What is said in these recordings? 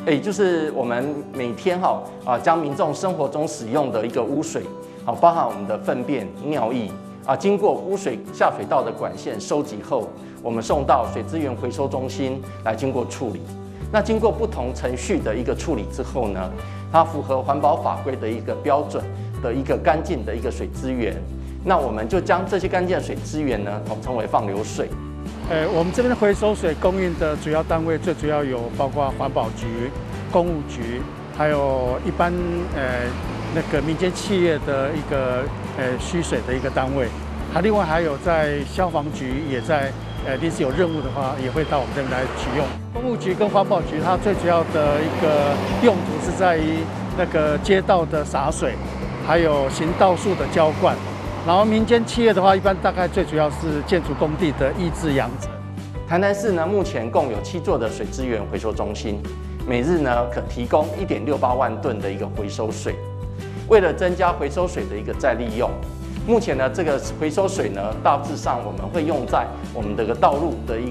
也就是我們每天哈啊，將民眾生活中使用的一個污水，好，包含我們的糞便、尿液啊，經過污水下水道的管線收集後，我們送到水資源回收中心來經過處理。那經過不同程序的一個處理之後呢，它符合環保法規的一個標準的一個乾淨的一個水資源。那我們就將這些乾淨的水資源呢，統稱為放流水。我們這邊回收水供應的主要單位，最主要有包括環保局、工務局，還有一般那個民間企業的一個需水的一個單位，還另外還有在消防局也在臨時有任務的話，也會到我們這邊來取用。工務局跟環保局，它最主要的一個用途是在於那個街道的灑水，還有行道樹的澆灌。然後民間企業的話，一般大概最主要是建築工地的抑制揚塵。台南市呢，目前共有7座的水資源回收中心，每日呢可提供1.68萬噸的一個回收水。為了增加回收水的一個再利用，目前呢這個回收水呢，大致上我們會用在我們的個道路的一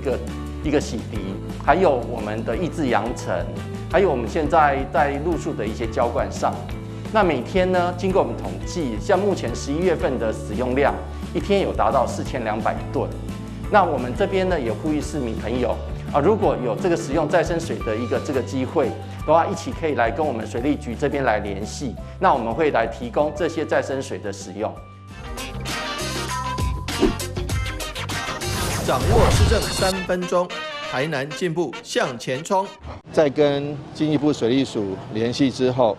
個洗滌，還有我們的抑制揚塵，還有我們現在在路樹的一些澆灌上。那每天呢，經過我們統計，像目前11月份的使用量，一天有達到4200噸。那我們這邊呢，也呼籲市民朋友啊，如果有這個使用再生水的一個這個機會的話，一起可以來跟我們水利局這邊來聯繫。那我們會來提供這些再生水的使用。掌握市政3分鐘，台南進步向前衝。在跟經濟部水利署聯繫之後，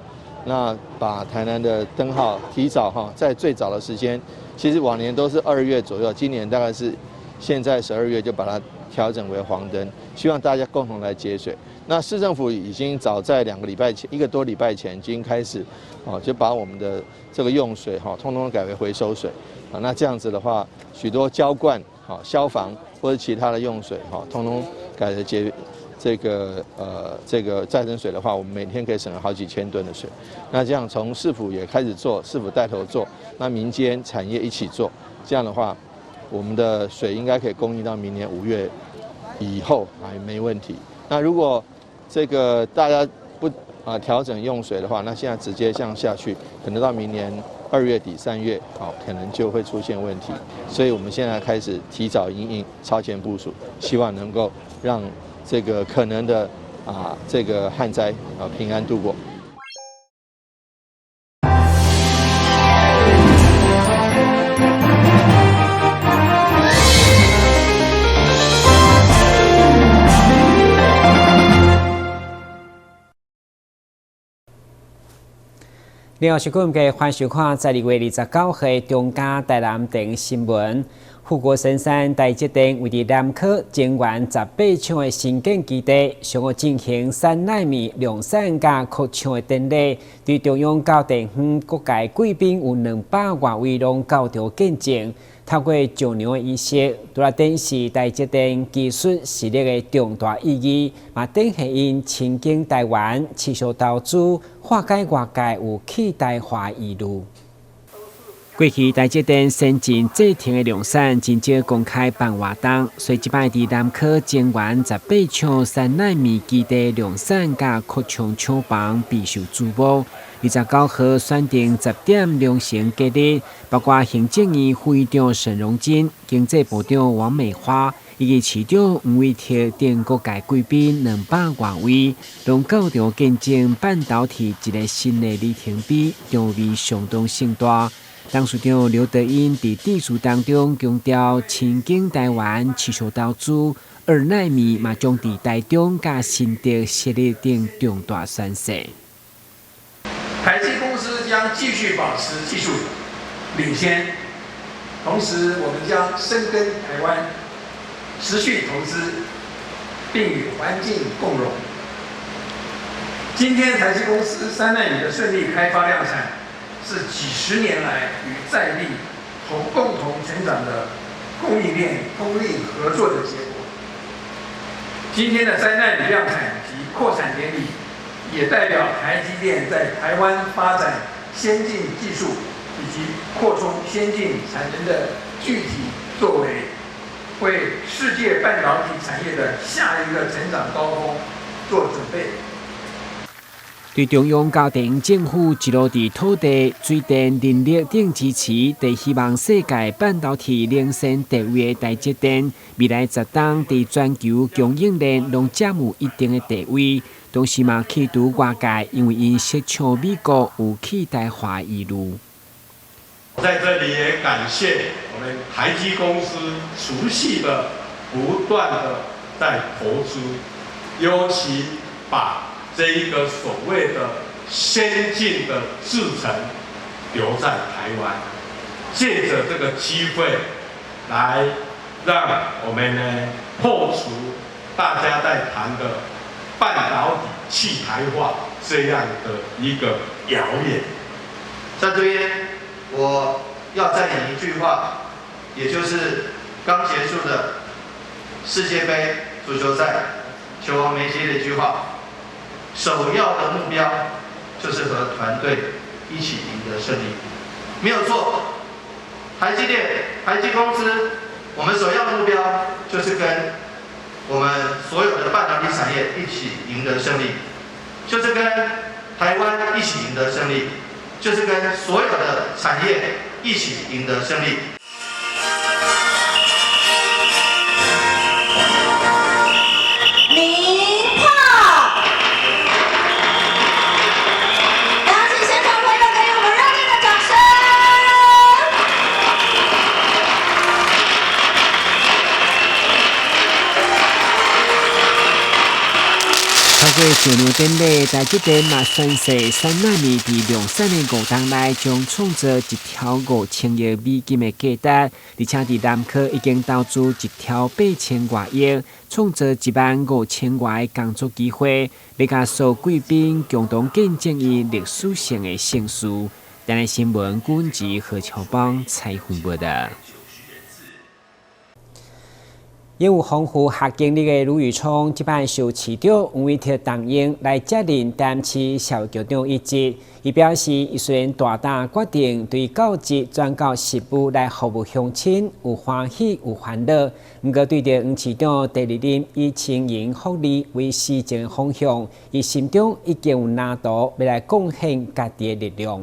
那把台南的燈號提早哈，在最早的時間，其實往年都是2月左右，今年大概是現在12月就把它調整為黃燈，希望大家共同來節水。那市政府已經早在2個禮拜前，1個多禮拜前已經開始，哦，就把我們的這個用水哈，通通改為回收水。啊，那這樣子的話，許多澆灌、好消防或者其他的用水哈，通通改為節這個再生水的話，我們每天可以省了好幾千噸的水。那這樣從市府也開始做，市府帶頭做，那民間產業一起做，這樣的話，我們的水應該可以供應到明年5月以後還沒問題。那如果這個大家不啊調整用水的話，那現在直接這樣下去，可能到明年2月底3月，好，可能就會出現問題。所以我們現在開始提早因應，超前部署，希望能夠讓這個可能的啊這個旱災啊平安度過。另外是今嘅歡收看12月29號中嘉台南電新聞。護國神山台積電位佇南科晶圓18廠的新建基地，上午進行3奈米量產佮擴廠的典禮，對中央到地方各界貴賓有200外位攏到場見證。透過上梁的儀式，除了展示台積電技術實力的重大意義，嘛展現𪜶深耕台灣、持續投資、化解外界有去台化疑慮。過去台積電先進製程的量產，真少公開辦活動，所以這擺佇南科晶圓18廠3奈米基地量產佮擴廠廠房備受矚目。29號選定10點龍成吉日，包括行政院副院長沈榮津、經濟部長王美花以及市長黃偉哲等各界貴賓200外位，攏到場見證半導體一個新的里程碑，場面相當盛大。董事長劉德音佇致辭當中強調，深耕台灣持續投資，2奈米嘛將佇台中佮新竹設立等重大宣示。台積公司將繼續保持技術領先，同時我們將深耕台灣，持續投資，並與環境共榮。今天台積公司3奈米的順利開發量產，是幾十年來與在地同共同成長的供應鏈通力合作的結果。今天的3奈米量產及擴產典禮，也代表台積電在台灣發展先進技術以及擴充先進產能的具體作為，為世界半導體產業的下一個成長高峰做準備。對中央到地方政府一路佇土地、水電、人力等支持，佇希望世界半導體領先地位的台積電，未來10冬佇全球供應鏈攏佔有一定的地位。同時嘛，去除外界因為𪜶設廠美國有去台化疑慮。在這裡也感謝我們台積公司持續的不斷的在投資，尤其把這一個所謂的先進的製程留在台灣，借著這個機會來讓我們呢破除大家在談的半導體去台化這樣的一個謠言。在這邊，我要再引一句話，也就是剛結束的世界盃足球賽，球王梅西的一句話。首要的目標就是和團隊一起贏得勝利，沒有錯。台積電、台積公司，我們首要的目標就是跟我們所有的半導體產業一起贏得勝利，就是跟台灣一起贏得勝利，就是跟所有的產業一起贏得勝利。透過上量典禮，台積電嘛宣示3納米佇量產的5冬內，將創造1兆5千億美金的價值，而且佇南科已經投資1兆8千外億，創造1萬5千外個工作機會，欲共所有貴賓共同見證伊歷史性的盛事。台南新聞阮志何秋邦採訪報導。擁有豐富學經歷的呂宇聰，這擺受市長黃偉哲重用來接任台南市社會局長一職。伊表示，伊雖然大膽決定對教職轉到實務來服務鄉親，有歡喜有煩惱。毋過對著黃市長第二任以青銀福利為施政方向，伊心中已經有藍圖，欲來貢獻家己的力量。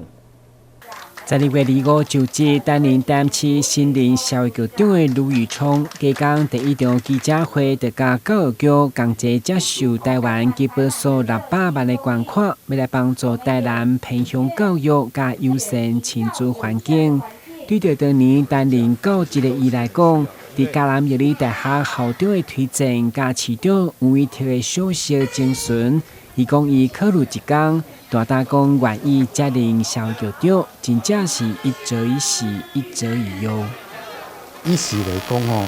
12月25就職擔任台南市新任社會局長的呂宇聰，加工第一場記者會，就共教育局共齊接受台灣基本數600萬的捐款，欲來幫助台南偏鄉教育佮友善親子環境。對著當年擔任教職的伊來講，佇嘉南藥理大學校長的推薦，佮市長黃偉哲的賞識徵詢，伊講伊考慮一工，大膽講願意接任社會局長，真正是一朝一夕，一朝一夕。一時來講吼，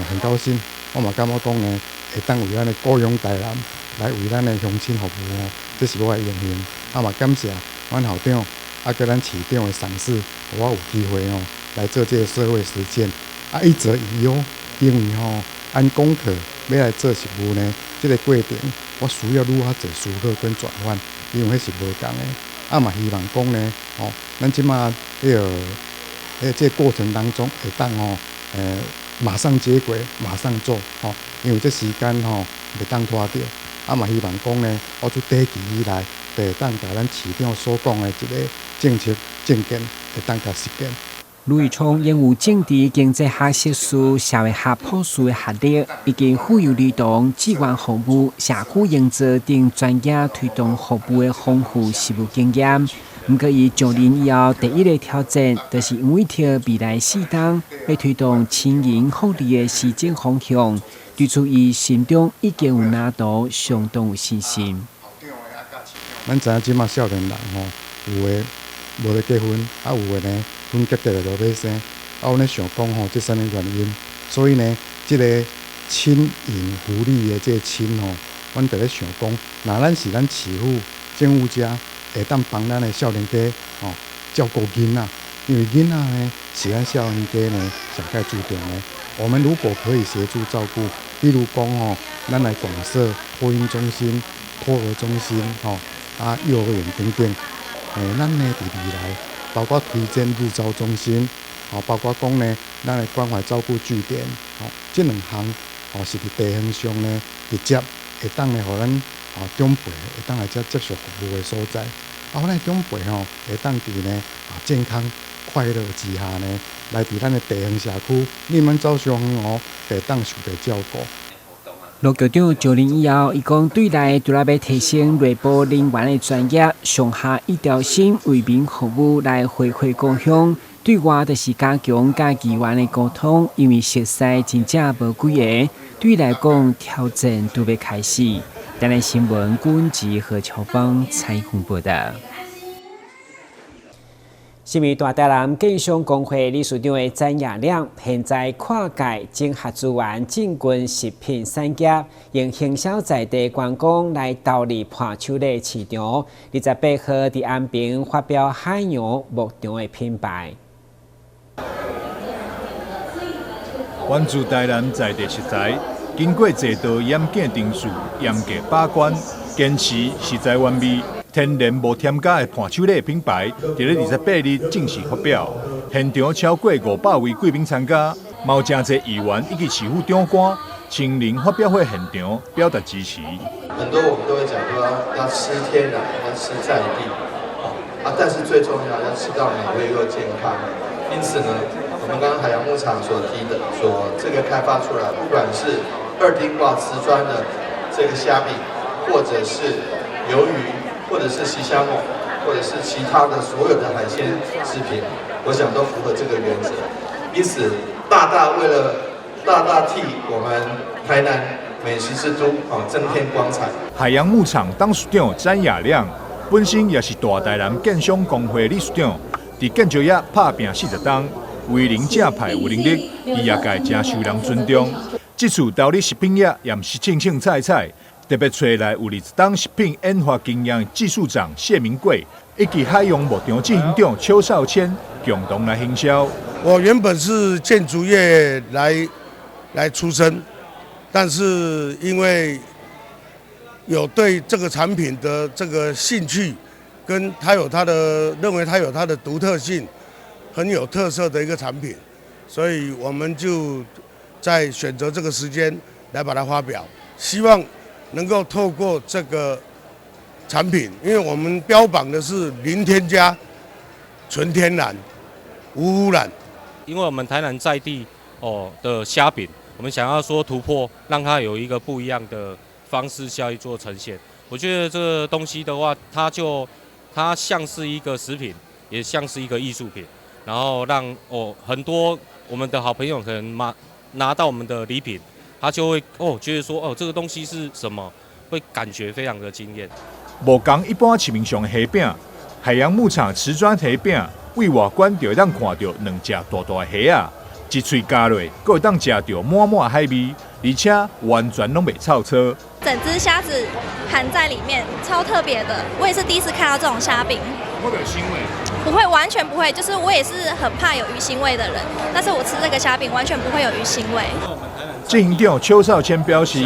很高興，我嘛感覺講呢，會當為咱的故鄉台南來為咱的鄉親服務吼，這是我的榮幸。啊嘛感謝阮校長，啊佮咱市長的賞識，予我有機會吼來做這個社會實踐。啊，一則以憂，因為吼按功課欲來做實務呢，這個過程我需要愈較濟思考跟轉換，因為彼是無仝的。啊嘛希望講呢，吼，咱這馬彼個喺這個過程當中會當吼，馬上接軌，馬上做，吼，因為這時間吼袂當拖著。啊嘛希望講呢，我做短期以內，就會當共咱市長所講的一個政策政見，會當共實現。呂宇聰擁有政治經濟學碩士、社會學博士的學歷，以及婦幼兒童志願服務、社區營造等專業推動服務的豐富實務經驗。毋過，伊上任以後第一个挑戰，就是黃偉哲未來4冬欲推動青銀福利的施政方向，對此伊心中已經有藍圖，相當有信心。咱知影這馬少年人吼，有的無咧結婚，啊有的呢婚結結了就欲生，啊，阮咧想講吼，這啥物原因？所以呢，這個親銀福利的這個親吼，阮就咧想講，若咱是咱市府政府遮會當幫咱的少年家吼照顧囡仔，因為囡仔呢是咱少年家呢上蓋注重的。我們如果可以協助照顧，比如講吼，咱來廣設托嬰中心、托兒中心吼，啊幼兒園等等，咱呢佇未來包括推薦日照中心，吼，包括講呢，咱的關懷照顧據點，吼，這兩項吼是佇地方上呢直接會當呢，予咱長輩會當來遮接受服務的所在。啊，咱的長輩吼會當佇呢健康快樂之下呢，來佇咱的地方社區，你免走傷遠哦，會當受著照顧。羅局長就任以後，伊講對內除了欲提升內部人員的專業，上下一條心為民服務來回饋故鄉；對外就是加強佮議員的溝通，因為熟似真正無幾个，對來講挑戰拄欲開始。台南新聞郭吉和喬芳採訪報導。身為大台南建商公會理事長的詹亞亮，現在跨界整合資源進軍食品產業，用行銷在地觀光來投入伴手禮市場。28號佇安平發表海洋牧場的品牌。源自台南在地食材，經過濟道嚴謹程序、嚴格把關，堅持食材原味、天然無添加的伴手禮品牌，佇咧28日正式發表。現場超過500位貴賓參加，嘛有誠濟議員以及市府長官親臨發表會現場，表達支持。很多我們都會講說要吃天然，要吃在地，啊，但是最重要要吃到美味又健康。因此呢，我們剛剛海洋牧場所提的，所這個開發出來，不管是二丁掛瓷磚的這個蝦餅，或者是魷魚，或者是魚香餅，或者是其他的所有的海鮮製品，我想都符合這個原則。因此，大大為了大大替我們台南美食之都啊增添光彩。海洋牧場董事長詹亞亮本身也是大台南建商公會理事長，佇建築業拍拚40冬，為人正派有能力，佇業界誠受人尊重。這次投入食品業也毋是凊凊彩彩，特別揣來有20冬食品研發經驗技術長謝明貴，以及海洋牧場執行長邱少謙共同來行銷。我原本是建築業來出身，但是因為有對這個產品的這個興趣，跟他有他的認為他有他的獨特性，很有特色的一個產品，所以我們就在選擇這個時間來把它發表，希望能夠透過這個產品，因為我們標榜的是零添加、純天然、無污染。因為我們台南在地哦的蝦餅，我們想要說突破，讓它有一個不一樣的方式下去做呈現。我覺得這個東西的話，它像是一個食品，也像是一個藝術品，然後讓哦很多我們的好朋友可能拿到我們的禮品，他就會哦覺得說哦這個東西是什麼，會感覺非常的驚豔。無仝一般市面上的蝦餅，海洋牧場瓷磚蝦餅，對外觀就會當看著兩隻大大的蝦仔，一喙咬落，閣會當食著滿滿海味，而且完全攏袂臭臊。整隻蝦子含在裡面，超特別的。我也是第一次看到這種蝦餅。會不會有腥味？不會，完全不會。就是我也是很怕有魚腥味的人，但是我吃這個蝦餅完全不會有魚腥味。執行長邱少謙表示，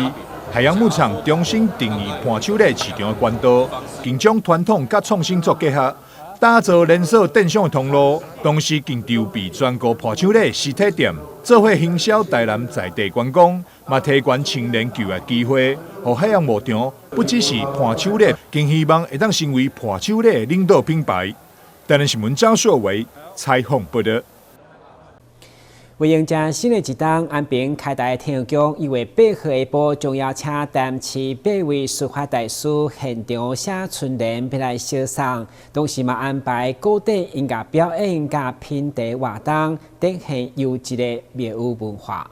海洋牧場重新定義伴手禮市場的管道，更將傳統佮創新做結合，打造連鎖電商的通路，同時更籌備全國伴手禮實體店，做伙行銷台南在地觀光，嘛提懸青年就業機會，予海洋牧場不只是伴手禮，更希望會當成為伴手禮的領導品牌。台南新聞張碩偉採訪報導。為迎接新的一冬，安平開台天后宮1月8號下晡，將邀請台南市八位書法大師現場寫春聯，欲來相送。同時嘛安排古典音樂表演佮品茶活動，展現優質的廟宇文化。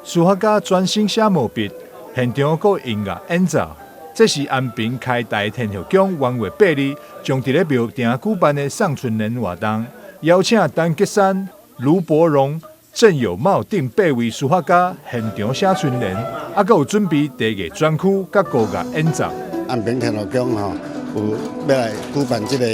書法家專心寫毛筆，現場閣音樂演奏。這是安平開台天后宮元月8日將佇咧廟埕舉辦的送春聯活動，邀請陳吉山、盧伯榮、鄭有茂等八位書法家現場寫春聯，啊，閣有準備茶藝專區佮國樂演奏。安平天后宮吼，有欲來舉辦這個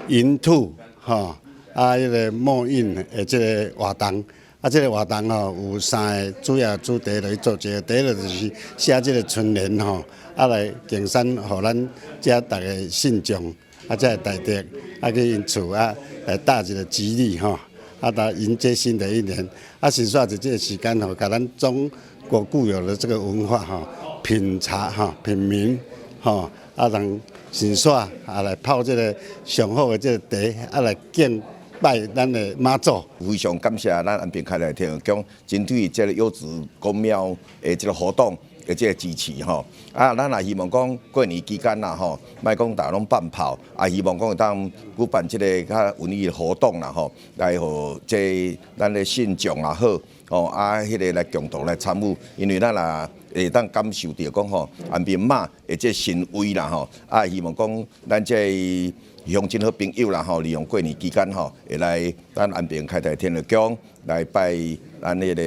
迎兔吼，啊，彼个墨印的這个活動。啊，這个活動吼有三个主要主題來做，一个第一个就是寫這个春聯吼，啊來敬獻予咱遮逐个信眾，啊，這个大德，啊去𪜶厝啊來搭一个吉利吼。啊，來迎接新的一年，啊，是煞佇這个時間吼，共咱中國固有的這個文化吼，品茶吼，品茗吼，啊，人神煞啊來泡這个上好的這个茶，啊來敬拜咱的媽祖。非常感謝咱安平開來天后宮針對這个優質公廟的這个活動的這个支持吼。啊，咱也希望講過年期間啦吼，莫講大家攏放炮，啊，希望講會當舉辦這个較文藝的活動啦吼，來予這咱的信眾也好，吼啊，彼个來共同來參與，因為咱也會當感受著講吼，安平媽的這神威啦吼，啊，希望講咱這鄉親好朋友啦吼，利用過年期間吼，會來咱安平開台天后宮來拜咱彼個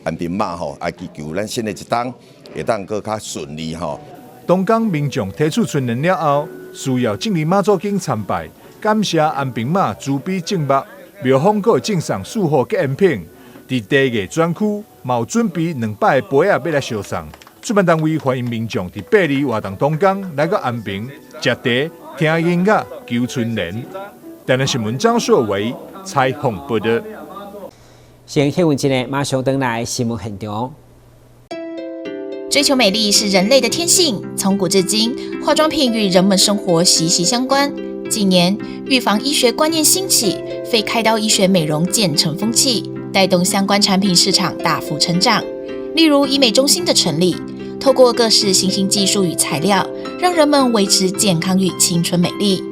安平媽吼，啊，祈求咱新的一冬會當閣較順利吼。東港民眾提出春聯了後，需要進入媽祖宮參拜，感謝安平媽慈悲正目，廟方閣會贈送四號結緣品。佇茶藝專區，嘛有準備200個杯仔欲來相送。主辦單位歡迎民眾佇八二活動當天來到安平食茶、聽音樂、求春聯。台南新聞張碩維採訪報導。先歇困一下，馬上轉來新聞現場。追求美麗是人類的天性，從古至今，化妝品與人們生活息息相關。近年，預防醫學觀念興起，非開刀醫學美容漸成風氣，帶動相關產品市場大幅成長。例如醫美中心的成立，透過各式新興技術與材料，讓人們維持健康與青春美麗。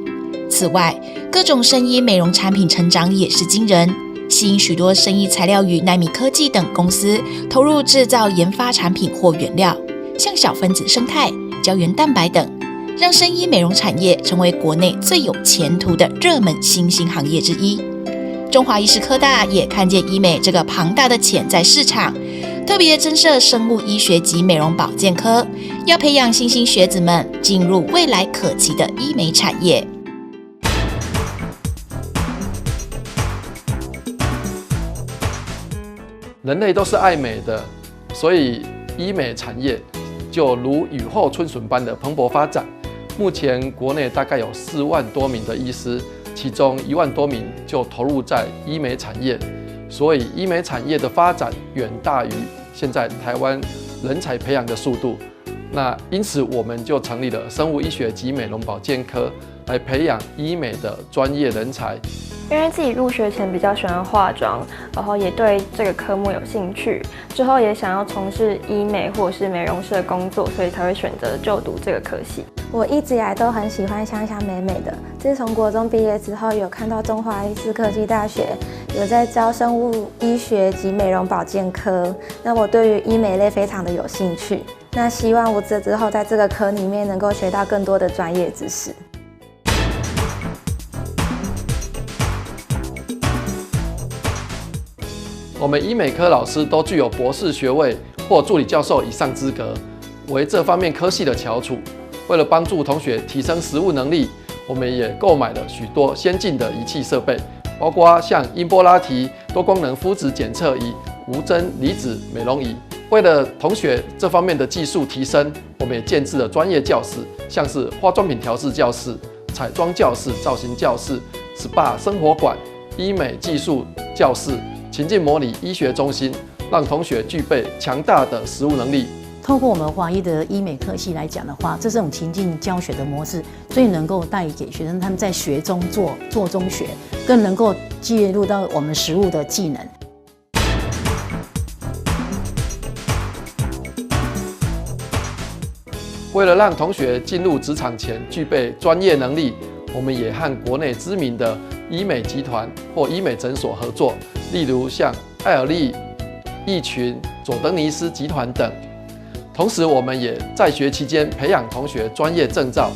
此外，各種生醫美容產品成長也是驚人，吸引許多生醫材料與奈米科技等公司投入製造研發產品或原料，像小分子胜肽、膠原蛋白等，讓生醫美容產業成為國內最有前途的熱門新興行業之一。中華醫事科大也看見醫美這個龐大的潛在市場，特別增設生物醫學及美容保健科，要培養新興學子們進入未來可期的醫美產業。人類都是愛美的，所以醫美產業就如雨後春筍般的蓬勃發展。目前國內大概有4萬多名的醫師，其中1萬多名就投入在醫美產業，所以醫美產業的發展遠大於現在台灣人才培養的速度。那因此我們就成立了生物醫學及美容保健科，來培養醫美的專業人才。因為自己入學前比較喜歡化妝，然後也對這個科目有興趣，之後也想要從事醫美或是美容師的工作，所以才會選擇就讀這個科系。我一直以來都很喜歡香香美美的。自從國中畢業之後，有看到中華醫事科技大學有在招生物醫學及美容保健科，那我對於醫美類非常的有興趣。那希望我這之後在這個科裡面能夠學到更多的專業知識。我們醫美科老師都具有博士學位或助理教授以上資格，為這方面科系的翹楚。為了幫助同學提升實務能力，我們也購買了許多先進的儀器設備，包括像音波拉提、多功能膚質檢測儀、無針離子美容儀。為了同學這方面的技術提升，我們也建置了專業教室，像是化妝品調試教室、彩妝教室、造型教室、SPA 生活館、醫美技術教室、情境模擬醫學中心，讓同學具備強大的實務能力。透過我們華醫的醫美科系來講的話，這種情境教學的模式，最能夠帶給學生他們在學中做，做中學，更能夠介入到我們實務的技能。為了讓同學進入職場前具備專業能力，我們也和國內知名的醫美集團或醫美診所合作，例如像愛爾利、益群、佐登尼斯集團等。同時，我們也在學期間培養同學專業證照，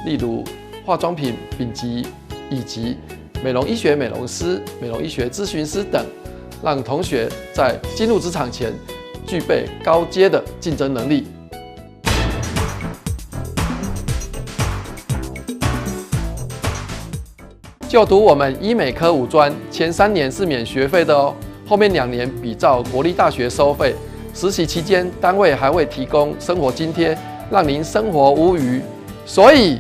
例如化妝品丙級以及美容醫學美容師、美容醫學諮詢師等，讓同學在進入職場前具備高階的競爭能力。就讀我們醫美科五專，前3年是免學費的哦，後面2年比照國立大學收費。實習期間，單位還會提供生活津貼，讓您生活無虞。所以，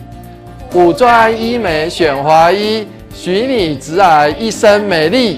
五專醫美選華醫，許你直癌一生美麗。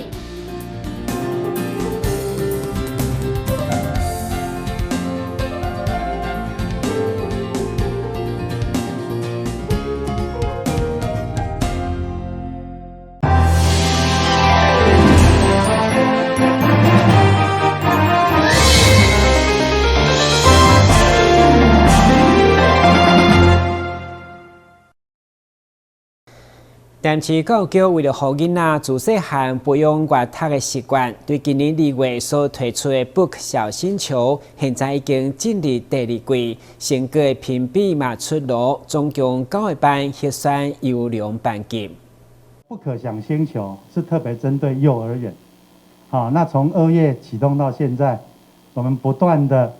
台南市教育局為了予囡仔自細漢培養閱讀的習慣，對今年2月所推出的 Book 小星球，現在已經進入第二季，成果的評比嘛出爐，總共九個班獲選優良班級。 Book 享星球是特別針對幼兒園，好，那從2月啟動到現在，我們不斷的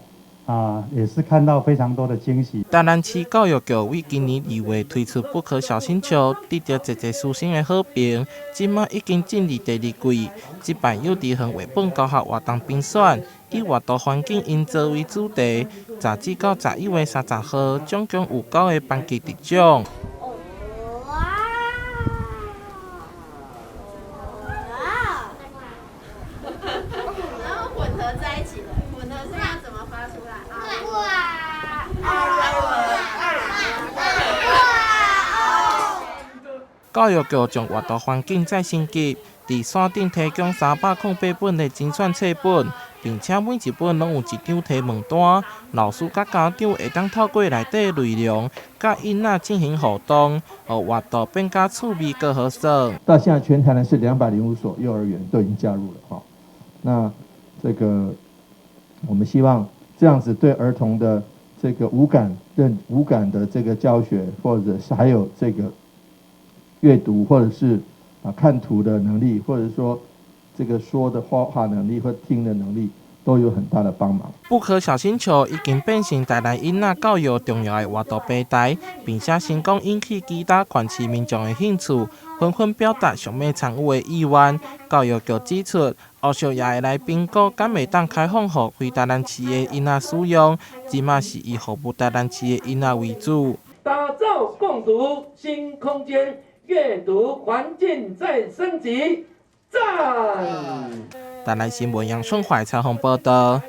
啊，也是看到非常多的驚喜。台南市教育局為今年2月推出 Book 小星球，得著濟濟師生的好評，這馬已經進入第二季。這擺幼稚園繪本教學活動評選，以閱讀環境營造為主題，10至11月30號，總共有九個班級得獎。教育局將閱讀環境再升級，佇山頂提供308本的精選冊本，並且每一本攏有一張提問單，老師佮家長會當透過內底內容，佮囡仔進行互動，予閱讀變較趣味閣好耍。到現在全台南市205所幼兒園都已經加入了哈，那這個我們希望這樣子對兒童的這個五感的這個教學，或者是還有這個閱讀，或者是啊看圖的能力，或者說這個說的話能力或聽的能力，都有很大的幫忙。 Book 小星球已經變成台南囡仔教育重要的活動平台，並且成功引起其他縣市民眾的興趣，紛紛表達想欲參與的意願。教育局指出，後續也會來評估，敢會當開放予非台南市的囡仔使用，這馬是以服務台南市的囡仔為主。打造共讀新空間，閱讀環境再升級，讚！台南新聞楊春懷採訪報道。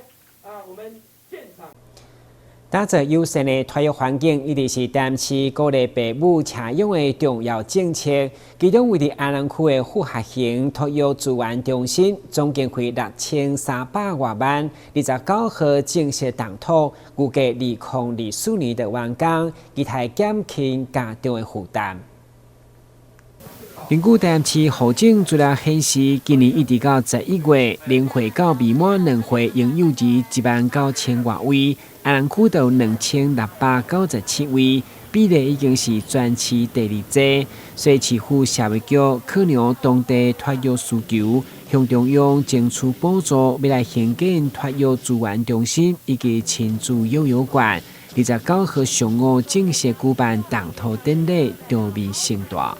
打造友善的托育環境，一直是台南市鼓勵爸母請養的重要政策。其中，位佇安南區的複合型托育資源中心，總經費6300外萬，29號正式動土，預計2024年就完工，期待減輕家長的負擔。根據台南市戶政資料顯示，今年一直到11月，0歲到未滿2歲嬰幼兒1萬9千外位，安南區就有2697位，比例已經是全市第二濟。所以市府社會局考量當地托育需求，向中央爭取補助，欲來興建托育資源中心以及親子幼兒館。29號上午正式舉辦動土典禮，場面盛大。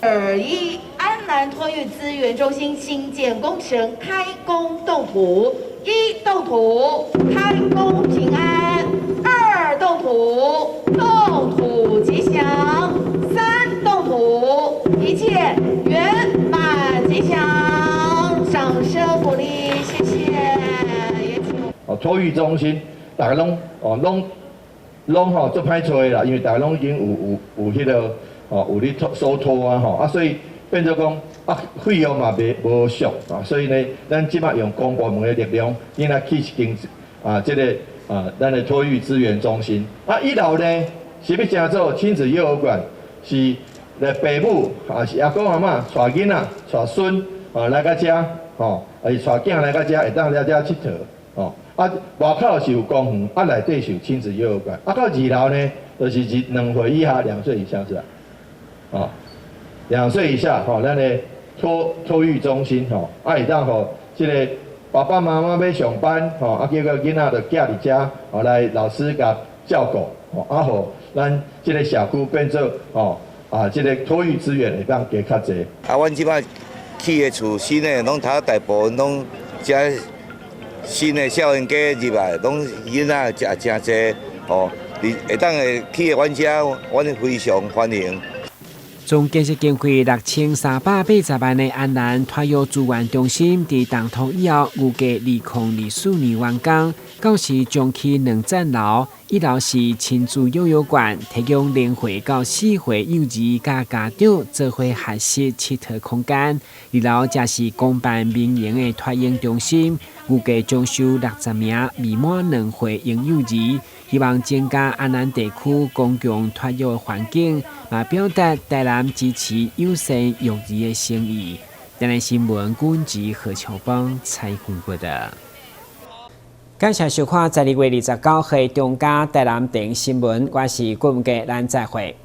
二一安南托育資源中心新建工程開工動土，一動土開工平安，二動土動土吉祥，三動土一切圓滿吉祥，掌聲鼓勵，謝謝。哦，托育中心，大家攏哦攏攏吼足歹揣啦，因為大家攏已經有彼個。哦，有咧托收托啊吼，啊所以變做講啊費用嘛袂無俗啊，所以呢，咱這擺用公部門的力量，應來起一間啊這個啊咱的托育資源中心。啊一樓呢是欲成做親子幼兒館，是來爸母啊是阿公阿嬤帶囡仔帶孫啊來到遮吼，啊是帶囝來到遮會當來遮𨑨迌吼。啊外口是有公園，啊內底是有親子幼兒館。啊到二樓呢，就是2歲以下、2歲以下是吧？啊，2歲以下吼，咱的托育中心吼，啊會當予這個爸爸媽媽欲上班吼，啊結果囡仔就寄佇遮，吼來老師共照顧，吼啊予咱這個社區變做吼啊這個托育資源會當加較濟。啊，阮這擺起的厝新的，攏頭大部分攏遮新的少年家入來，攏囡仔誠誠濟吼，會當會起來阮遮，阮非常歡迎。總建設經費6380萬的安南托育資源中心，佇動土以後，預計2024年完工。到時將起兩層樓，一樓是親子幼兒館，提供0歲到4歲幼兒佮家長做伙學習𨑨迌空間；二樓則是公辦民營的托嬰中心，預計將收60名未滿2歲嬰幼兒，希望增加安南地區公共托育環境，嘛表達台南支持友善育兒的誠意。台南新聞軍籍何秋邦採訪報導。感謝收看12月29號中嘉台南電新聞，我是郭文傑，咱再會。